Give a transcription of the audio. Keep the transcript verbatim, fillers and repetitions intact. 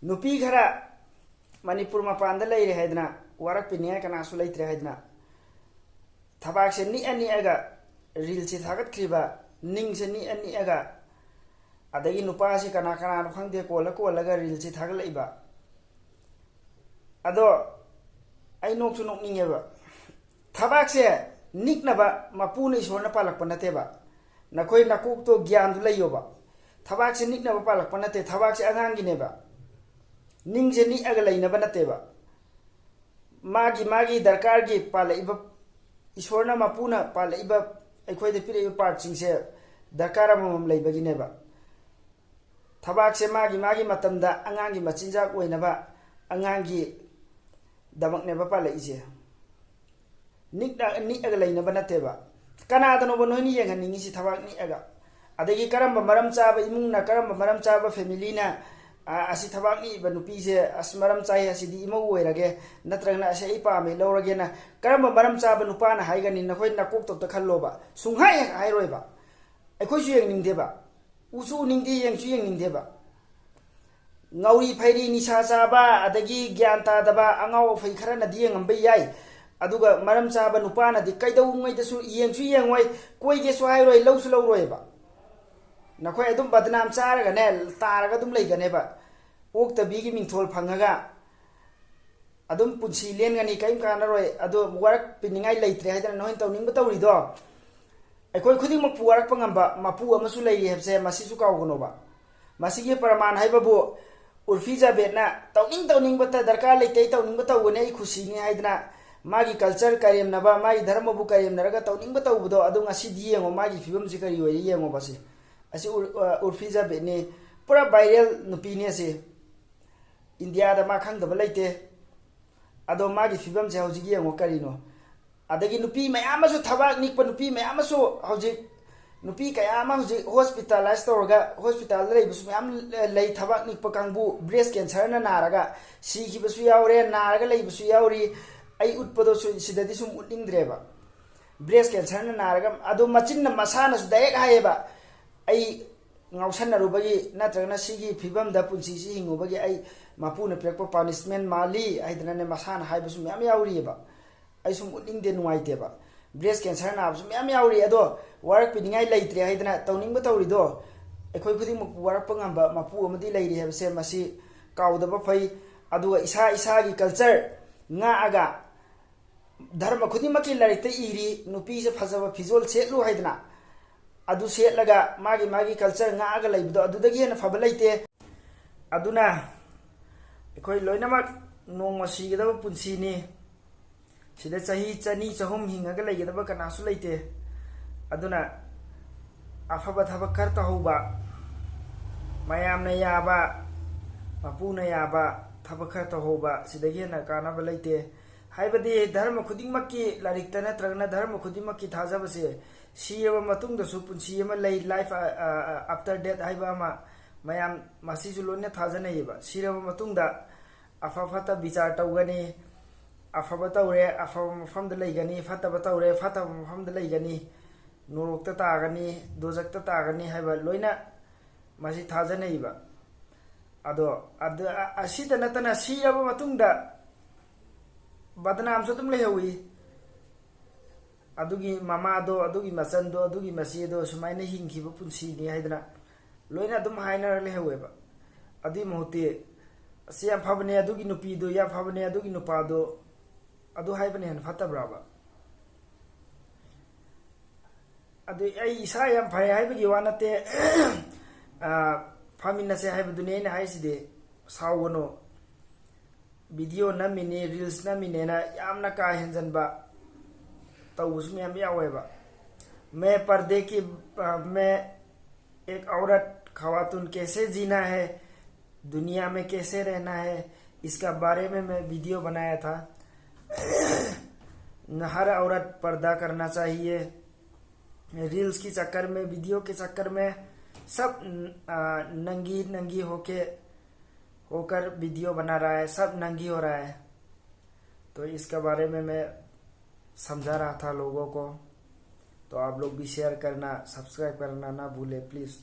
ꯅꯨꯄꯤ ꯈꯔ ꯃꯅꯤꯄꯨꯔ ꯃꯄꯥꯟꯗ ꯂꯩꯔꯦ ꯍꯥꯏꯗꯅ, ꯋꯥꯔꯛꯄꯤꯅꯤꯡꯉꯥꯏ ꯀꯅꯥꯁꯨ ꯂꯩꯇ꯭ꯔꯦ ꯍꯥꯏꯗꯅ, ꯊꯕꯥꯛꯁꯦ ꯅꯤꯛꯑ ꯅꯤꯛꯑꯒ ꯔꯤꯜꯁꯁꯦ ꯊꯥꯒꯠꯈ꯭ꯔꯤꯕ, ꯅꯤꯡꯁꯦ ꯅꯤꯛꯑ ꯅꯤꯛꯑꯒ, ꯑꯗꯒꯤ ꯅꯨꯄꯥꯁꯤ ꯀꯅꯥ ꯀꯅꯥꯅꯣ ꯈꯪꯗꯦ, ꯀꯣꯜꯂ ꯀꯣꯜꯂꯒ ꯔꯤꯜꯁꯁꯦ ꯊꯥꯒꯠꯂꯛꯏꯕ꯫ ꯑꯗꯣ ꯑꯩ ꯅꯣꯛꯁꯨ ꯅꯣꯛꯅꯤꯡꯉꯦꯕ꯫ ꯊꯕꯥꯛꯁꯦ ꯅꯤꯛꯅꯕ ꯃꯄꯨꯅ ꯏꯁꯣꯔꯅ ꯄꯥꯜꯂꯛꯄ ꯅꯠꯇꯦꯕ꯫ ꯅꯈꯣꯏ ꯅꯀꯣꯛꯇꯣ ꯒ꯭ꯌꯥꯟꯗꯨ ꯂꯩꯌꯣꯕ꯫ ꯊꯕꯥꯛꯁꯦ ꯅꯤꯛꯅꯕ ꯄꯥꯜꯂꯛꯄ ꯅꯠꯇꯦ, ꯊꯕꯥꯛꯁꯦ ꯑꯉꯥꯡꯒꯤꯅꯦꯕ꯫ ꯅꯤꯡꯁꯦ ꯅꯤꯛꯑꯒ ꯂꯩꯅꯕ ꯅꯠꯇꯦꯕ꯫ ꯃꯥꯒꯤ ꯃꯥꯒꯤ ꯗꯔꯀꯥꯔꯒꯤ ꯄꯥꯜꯂꯛꯏꯕ, ꯏꯁꯣꯔꯅ ꯃꯄꯨꯅ ꯄꯥꯜꯂꯛꯏꯕ, ꯑꯩꯈꯣꯏꯗ ꯄꯤꯔꯛꯏꯕ ꯄꯥꯔꯠꯁꯤꯡꯁꯦ ꯗꯔꯀꯥꯔ ꯑꯃꯃꯝ ꯂꯩꯕꯒꯤꯅꯦꯕ꯫ ꯊꯕꯥꯛꯁꯦ ꯃꯥꯒꯤ ꯃꯥꯒꯤ ꯃꯇꯝꯗ ꯑꯉꯥꯡꯒꯤ ꯃꯆꯤꯟꯖꯥꯛ ꯑꯣꯏꯅꯕ, ꯑꯉꯥꯡꯒꯤꯗꯃꯛꯅꯦꯕ ꯄꯥꯜꯂꯛꯏꯁꯦ꯫ ꯅꯤꯛꯅ ꯅꯤꯛꯑꯒ ꯂꯩꯅꯕ ꯅꯠꯇꯦꯕ꯫ ꯀꯅꯥꯗꯅꯣꯕ ꯅꯣꯏꯅ ꯌꯦꯡꯍꯟꯅꯤꯡꯉꯤꯁꯤ ꯊꯕꯥꯛ ꯅꯤꯛꯑꯒ? ꯑꯗꯒꯤ ꯀꯔꯝꯕ ꯃꯔꯝ ꯆꯥꯕ ꯏꯃꯨꯡꯅ, ꯀꯔꯝꯕ ꯃꯔꯝ ꯆꯥꯕ ꯐꯦꯃꯤꯂꯤꯅ, ꯑ, ꯑꯁꯤ ꯊꯕꯥꯛ ꯅꯤꯛꯏꯕ ꯅꯨꯄꯤꯁꯦ ꯑꯁ ꯃꯔꯝ ꯆꯥꯏ, ꯑꯁꯤꯗꯤ ꯏꯃꯧ ꯑꯣꯏꯔꯒꯦ, ꯅꯠꯇ꯭ꯔꯒꯅ ꯑꯁꯤ ꯑꯩ ꯄꯥꯝꯃꯦ ꯂꯧꯔꯒꯦꯅ ꯀꯔꯝꯕ ꯃꯔꯝ ꯆꯥꯕ ꯅꯨꯄꯥꯅ ꯍꯥꯏꯒꯅꯤ? ꯅꯈꯣꯏ ꯅꯀꯣꯛꯇꯣ ꯑꯝꯇ ꯈꯜꯂꯣꯕ꯫ ꯁꯨꯡꯍꯥꯏ ꯍꯦꯛ ꯍꯥꯏꯔꯣꯏꯕ꯫ ꯑꯩꯈꯣꯏꯁꯨ ꯌꯦꯡꯅꯤꯡꯗꯦꯕ, ꯎꯁꯨ ꯎꯅꯤꯡꯗꯦ, ꯌꯦꯡꯁꯨ ꯌꯦꯡꯅꯤꯡꯗꯦꯕ꯫ ꯉꯥꯎꯔꯤ ꯐꯩꯔꯤ, ꯅꯤꯁꯥ ꯆꯥꯕ, ꯑꯗꯒꯤ ꯒ꯭ꯌꯥꯟ ꯇꯥꯗꯕ ꯑꯉꯥꯎ ꯑꯐꯩ ꯈꯔꯅꯗꯤ ꯌꯦꯡꯉꯝꯕ ꯌꯥꯏ, ꯑꯗꯨꯒ ꯃꯔꯝ ꯆꯥꯕ ꯅꯨꯄꯥꯅꯗꯤ ꯀꯩꯗꯧꯉꯩꯗꯁꯨ ꯌꯦꯡꯁꯨ ꯌꯦꯡꯉꯣꯏ, ꯀꯣꯏꯒꯦꯁꯨ ꯍꯥꯏꯔꯣꯏ, ꯂꯧꯁꯨ ꯂꯧꯔꯣꯏꯕ꯫ ꯅꯈꯣꯏ ꯑꯗꯨꯝ ꯕꯗꯅꯥꯝ ꯆꯥꯔꯒꯅꯦ, ꯇꯥꯔꯒ ꯑꯗꯨꯝ ꯂꯩꯒꯅꯦꯕ꯫ ꯑꯣꯛꯇꯕꯤꯒꯤ ꯃꯤꯡꯊꯣꯜ ꯐꯪꯉꯒ ꯑꯗꯨꯝ ꯄꯨꯟꯁꯤ ꯂꯦꯟꯒꯅꯤ, ꯀꯔꯤꯝ ꯀꯥꯟꯅꯔꯣꯏ꯫ ꯑꯗꯣ ꯋꯥꯔꯛꯄꯤꯅꯤꯡꯉꯥꯏ ꯂꯩꯇ꯭ꯔꯦ ꯍꯥꯏꯗꯅ ꯅꯈꯣꯏꯅ ꯇꯧꯅꯤꯡꯕ ꯇꯧꯔꯤꯗꯣ, ꯑꯩꯈꯣꯏ ꯈꯨꯗꯤꯡꯃꯛꯄꯨ ꯋꯥꯔꯛꯄ ꯉꯝꯕ ꯃꯄꯨ ꯑꯃꯁꯨ ꯂꯩꯔꯤ ꯍꯥꯏꯕꯁꯦ ꯃꯁꯤꯁꯨ ꯀꯥꯎꯒꯅꯣꯕ꯫ ꯃꯁꯤꯒꯤ ꯄ꯭ꯔꯃꯥꯟ ꯍꯥꯏꯕꯕꯨ ꯎꯔꯐꯤ ꯖꯥꯕꯦꯗꯅ ꯇꯧꯅꯤꯡ ꯇꯧꯅꯤꯡꯕꯇ, ꯗꯔꯀꯥꯔ ꯂꯩꯇꯦ, ꯑꯩ ꯇꯧꯅꯤꯡꯕ ꯇꯧꯒꯅꯤ, ꯑꯩ ꯈꯨꯁꯤꯅꯤ ꯍꯥꯏꯗꯅ ꯃꯥꯒꯤ ꯀꯜꯆꯔ ꯀꯔꯦꯝꯅꯕ, ꯃꯥꯒꯤ ꯙꯔꯃꯕꯨ ꯀꯔꯦꯝꯅꯔꯒ ꯇꯧꯅꯤꯡꯕ ꯇꯧꯕꯗꯣ, ꯑꯗꯨ ꯉꯁꯤꯗꯤ ꯌꯦꯡꯉꯣ ꯃꯥꯒꯤ ꯐꯤꯕꯝꯁꯤ ꯀꯔꯤ ꯑꯣꯏꯔꯦ ꯌꯦꯡꯉꯣꯕ꯫ ꯁꯤ ꯑꯁꯤ ꯎꯔ-, ꯑ, ꯎꯔꯐꯤ ꯖꯥꯕꯦꯗꯅꯤ, ꯄꯨꯔꯥ ꯚꯥꯏꯔꯦꯜ ꯅꯨꯄꯤꯅꯤ ꯑꯁꯤ꯫ ꯏꯟꯗꯤꯌꯥꯗ ꯃꯥ ꯈꯪꯗꯕ ꯂꯩꯇꯦ꯫ ꯑꯗꯣ ꯃꯥꯒꯤ ꯐꯤꯕꯝꯁꯦ ꯍꯧꯖꯤꯛ ꯌꯦꯡꯉꯣ ꯀꯔꯤꯅꯣ꯫ ꯑꯗꯒꯤ ꯅꯨꯄꯤ ꯃꯌꯥꯝ ꯑꯃꯁꯨ, ꯊꯕꯥꯛ ꯅꯤꯛꯄ ꯅꯨꯄꯤ ꯃꯌꯥꯝ ꯑꯃꯁꯨ ꯍꯧꯖꯤꯛ, ꯅꯨꯄꯤ ꯀꯌꯥ ꯑꯃ ꯍꯧꯖꯤꯛ ꯍꯣꯁꯄꯤꯇꯥꯂꯥꯏꯁ ꯇꯧꯔꯒ ꯍꯣꯁꯄꯤꯇꯥꯜꯗ ꯂꯩꯕꯁꯨ ꯃꯌꯥꯝ ꯂꯩ꯫ ꯊꯕꯥꯛ ꯅꯤꯛꯄ ꯀꯥꯡꯕꯨ, ꯕ꯭ꯔꯦꯁ ꯀꯦꯟꯁꯔꯅ ꯅꯥꯔꯒ ꯁꯤꯈꯤꯕꯁꯨ ꯌꯥꯎꯔꯦ, ꯅꯥꯔꯒ ꯂꯩꯕꯁꯨ ꯌꯥꯎꯔꯤ꯫ ꯑꯩ ꯎꯠꯄꯗꯣ ꯁꯨ-, ꯁꯤꯗꯗꯤ ꯁꯨꯝ ꯎꯠꯅꯤꯡꯗ꯭ꯔꯦꯕ꯫ ꯕ꯭ꯔꯦꯁ ꯀꯦꯟꯁꯔꯅ ꯅꯥꯔꯒ, ꯑꯗꯣ ꯃꯆꯤꯟꯅ, ꯃꯁꯥꯅꯁꯨ ꯗꯥꯏꯔꯦꯛ ꯍꯥꯏꯌꯦꯕ, "ꯑꯩ ꯉꯥꯎꯁꯟꯅꯔꯨꯕꯒꯤ ꯅꯠꯇ꯭ꯔꯒꯅ ꯁꯤꯒꯤ ꯐꯤꯕꯝꯗ ꯄꯨꯟꯁꯤꯁꯤ ꯍꯤꯡꯉꯨꯕꯒꯤ ꯑꯩ ꯃꯄꯨꯅ ꯄꯤꯔꯛꯄ ꯄꯥꯅꯤꯁꯃꯦꯟ ꯃꯥꯜꯂꯤ ꯍꯥꯏꯗꯅꯅꯦ ꯃꯁꯥꯅ ꯍꯥꯏꯕꯁꯨ ꯃꯌꯥꯝ ꯌꯥꯎꯔꯤꯑꯕ꯫ ꯑꯩ ꯁꯨꯝ ꯎꯠꯅꯤꯡꯗꯦ, ꯅꯨꯡꯉꯥꯏꯇꯦꯕ꯫ ꯕ꯭ꯔꯦꯁ ꯀꯦꯟꯁꯔ ꯅꯥꯕꯁꯨ ꯃꯌꯥꯝ ꯌꯥꯎꯔꯤ꯫ ꯑꯗꯣ ꯋꯥꯔꯛꯄꯤꯅꯤꯡꯉꯥꯏ ꯂꯩꯇ꯭ꯔꯦ ꯍꯥꯏꯗꯅ ꯇꯧꯅꯤꯡꯕ ꯇꯧꯔꯤꯗꯣ, ꯑꯩꯈꯣꯏ ꯈꯨꯗꯤꯡꯃꯛꯄꯨ ꯋꯥꯔꯛꯄ ꯉꯝꯕ ꯃꯄꯨ ꯑꯃꯗꯤ ꯂꯩꯔꯤ ꯍꯥꯏꯕꯁꯦ ꯃꯁꯤ ꯀꯥꯎꯗꯕ ꯐꯩ꯫ ꯑꯗꯨꯒ ꯏꯁꯥ ꯏꯁꯥꯒꯤ ꯀꯜꯆꯔ ꯉꯥꯛꯑꯒ, ꯙꯔꯃ ꯈꯨꯗꯤꯡꯃꯛꯀꯤ ꯂꯥꯏꯔꯤꯛꯇ ꯏꯔꯤ, ꯅꯨꯄꯤꯁꯦ ꯐꯖꯕ ꯐꯤꯖꯣꯜ ꯁꯦꯠꯂꯨ ꯍꯥꯏꯗꯅ, ꯑꯗꯨ ꯁꯦꯠꯂꯒ ꯃꯥꯒꯤ ꯃꯥꯒꯤ ꯀꯜꯆꯔ ꯉꯥꯛꯑꯒ ꯂꯩꯕꯗꯣ ꯑꯗꯨꯗꯒꯤ ꯍꯦꯟꯅ ꯐꯕ ꯂꯩꯇꯦ꯫ ꯑꯗꯨꯅ ꯑꯩꯈꯣꯏ ꯂꯣꯏꯅꯃꯛ ꯅꯣꯡꯃ ꯁꯤꯒꯗꯕ ꯄꯨꯟꯁꯤꯅꯤ꯫ ꯁꯤꯗ ꯆꯍꯤ ꯆꯅꯤ ꯆꯍꯨꯝ ꯍꯤꯡꯉꯒ ꯂꯩꯒꯗꯕ ꯀꯅꯥꯁꯨ ꯂꯩꯇꯦ꯫ ꯑꯗꯨꯅ ꯑꯐꯕ ꯊꯕꯛ ꯈꯔ ꯇꯧꯍꯧꯕ, ꯃꯌꯥꯝꯅ ꯌꯥꯕ, ꯃꯄꯨꯅ ꯌꯥꯕ ꯊꯕꯛ ꯈꯔ ꯇꯧꯍꯧꯕ, ꯁꯤꯗꯒꯤ ꯍꯦꯟꯅ ꯀꯥꯟꯅꯕ ꯂꯩꯇꯦ꯫ ꯍꯥꯏꯕꯗꯤ ꯙꯔꯃ ꯈꯨꯗꯤꯡꯃꯛꯀꯤ ꯂꯥꯏꯔꯤꯛꯇ ꯅꯠꯇ꯭ꯔꯒꯅ ꯙꯔꯃ ꯈꯨꯗꯤꯡꯃꯛꯀꯤ ꯊꯥꯖꯕꯁꯦ, ꯁꯤꯔꯕ ꯃꯇꯨꯡꯗꯁꯨ ꯄꯨꯟꯁꯤ ꯑꯃ ꯂꯩ, life after death ꯍꯥꯏꯕ ꯑꯃ, ꯃꯌꯥꯝ ꯃꯁꯤꯁꯨ ꯂꯣꯏꯅ ꯊꯥꯖꯅꯩꯌꯦꯕ꯫ ꯁꯤꯔꯕ ꯃꯇꯨꯡꯗ ꯑꯐ ꯐꯠꯇ ꯕꯤꯆꯥꯔ ꯇꯧꯒꯅꯤ, ꯑꯐꯕ ꯇꯧꯔꯦ ꯑꯐꯕ ꯃꯐꯝꯗ ꯂꯩꯒꯅꯤ, ꯐꯠꯇꯕ ꯇꯧꯔꯦ ꯐꯠꯇꯕ ꯃꯐꯝꯗ ꯂꯩꯒꯅꯤ, ꯅꯣꯔꯣꯛꯇ ꯇꯥꯒꯅꯤ, ꯗꯣꯖꯛꯇ ꯇꯥꯒꯅꯤ ꯍꯥꯏꯕ ꯂꯣꯏꯅ ꯃꯁꯤ ꯊꯥꯖꯅꯩꯕ꯫ ꯑꯗꯣ ꯑꯗ-, ꯑ-, ꯑꯁꯤꯗ ꯅꯠꯇꯅ ꯁꯤꯔꯕ ꯃꯇꯨꯡꯗ ꯕꯗꯅꯥꯝꯁꯨ ꯑꯗꯨꯝ ꯂꯩꯍꯧꯏ꯫ ꯑꯗꯨꯒꯤ ꯃꯃꯥꯗꯣ, ꯑꯗꯨꯒꯤ ꯃꯆꯟꯗꯣ, ꯑꯗꯨꯒꯤ ꯃꯆꯦꯗꯣ ꯁꯨꯃꯥꯏꯅ ꯍꯤꯡꯈꯤꯕ ꯄꯨꯟꯁꯤꯅꯤ ꯍꯥꯏꯗꯅ ꯂꯣꯏꯅ ꯑꯗꯨꯝ ꯍꯥꯏꯅꯔ ꯂꯩꯍꯧꯋꯦꯕ꯫ ꯑꯗꯨꯒꯤ ꯃꯍꯨꯠꯇꯤ, "ꯑꯁꯤ ꯌꯥꯝ ꯐꯕꯅꯦ, ꯑꯗꯨꯒꯤ ꯅꯨꯄꯤꯗꯣ ꯌꯥꯝ ꯐꯕꯅꯦ, ꯑꯗꯨꯒꯤ ꯅꯨꯄꯥꯗꯣ", ꯑꯗꯨ ꯍꯥꯏꯕꯅ ꯍꯦꯟꯅ ꯐꯠꯇꯕ꯭ꯔꯕ? ꯑꯗꯨ ꯑꯩ ꯏꯁꯥ ꯌꯥꯝ ꯐꯔꯦ ꯍꯥꯏꯕꯒꯤ ꯋꯥ ꯅꯠꯇꯦ꯫ ꯑ, ꯐꯃꯤꯟꯅꯁꯦ ꯍꯥꯏꯕꯗꯨꯅꯤ ꯑꯩꯅ ꯍꯥꯏꯁꯤꯗꯤ꯫ ꯁꯥꯎꯒꯅꯨ꯫ ꯚꯤꯗꯤꯑꯣ ꯅꯝꯃꯤꯅꯤ, ꯔꯤꯜꯁ ꯅꯝꯃꯤꯅꯦꯅ ꯌꯥꯝꯅ ꯀꯥ ꯍꯦꯟꯖꯟꯕ ꯇꯧꯕꯁꯨ ꯃꯌꯥꯝ ꯌꯥꯎꯋꯦꯕ꯫ मैं पर्दे की, अ, मैं एक औरत, खवातून कैसे जीना है, दुनिया में कैसे रहना है, इसका बारे में मैं वीडियो बनाया था। हर औरत पर्दा करना चाहिए। रील्स के चक्कर में, वीडियो के चक्कर में सब, अ, नंगी नंगी होके, होकर वीडियो बना रहा है, सब नंगी हो रहा है। तो इसके बारे में मैं समझा रहा था लोगों को। तो आप लोग भी शेयर करना, सब्सक्राइब करना ना भूले प्लीज़।